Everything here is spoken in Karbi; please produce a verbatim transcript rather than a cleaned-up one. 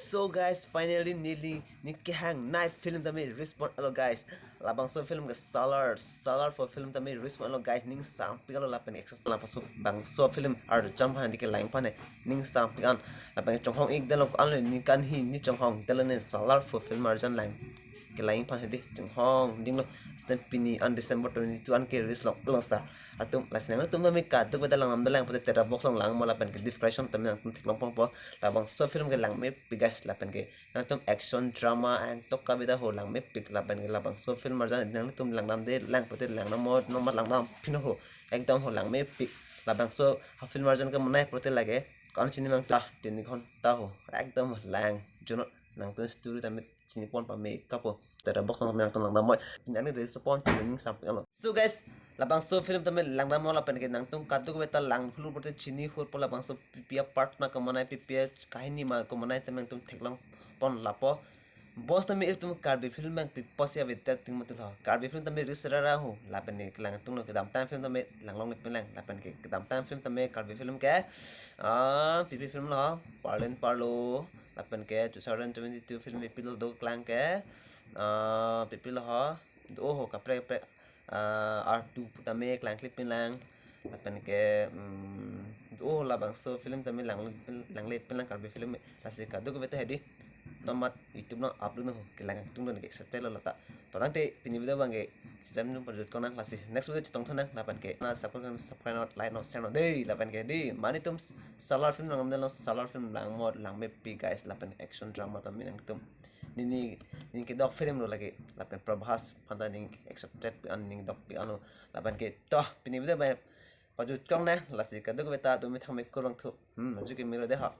So guys, finally neli ning kehangnei film tame release pon-alo guys. Labangso film ke Salaar, Salaar four film tame release pon-alo guys. Ning sampik-alo lapen action labangso, bangso film arjan aphan hedi kelang aphan he. Ning sampik an lapen chonghong-ik detlo, ko-an lo ning kanhi, ning chonghong detlo ne Salaar four film arjan lang kelang aphan hedi chonghong dinglo. Stem pini an December twenty-two an ke release long, long star. Atum, lasi nangtum tame kadokave ta langdamde lang pute Tera Box along langmo lapen ke description tame nangtum theklong ponpo. Labangso film ke langmepik guys, lapen ke nangtum action drama angtok kave ta ho langmepik, lapen ke labangso film arjan nangtum langdamde lang pute langdammo, nomor langdam pino ho, ekdom ho langmepik. Labangso ha film arjan ke menai pute lake ko-an chini mang ta tini khon ta ho, ekdom lang juno nangtum story tame chini pon pame kapo. Tera Box along nangtum langdammo. Nani release pon chini ning sampik-alo. So guys, labangso film tame langdammo lapen ke nangtum kadokave ta lang hulu pute chini hurpo labangso P P a part ma kemenai, P P a kahini ma kemenai tame nangtum theklong pon lapo. Bos tame itum Karbi film mang pipo si avedet ting mati lo. Karbi film tame release rara ho lapen ke kelang tunglo, kedamtang film tame langlongle pinlang lapen ke kedamtang film tame Karbi film ke ah P P film lo, Parlin Parlo, lapen ke two thousand twenty-two film P P lo do kelang ke ah P P lo ho, do ho kaprek kaprek ah R two tame klangkle pinlang lapen ke um, do ho labangso film tame lang, langle pinlang Karbi film, lasi kadokave ta hedi nomor YouTube along upload ho, kelang tunglo ne ke accepted lo lata. To tangte pini video abang ke sejam nung pajut konang, lasi next video chetongthunang lapen ke na subscribe, subscribe not, like not, share not dei lapen ke dei. Mane itum Salaar film langdamde lo, Salaar film langmo, langmepik guys, lapen action drama tame nangtum nini, ning kedok film lo lake, lapen Prabhas aphan ta ning accepted pi an, ning dokpik anlo, lapen ke to pini video abang pajut konang, lasi kadokave ta tumi thangme kurvangthu. Hmm, maju ke miro dei ha.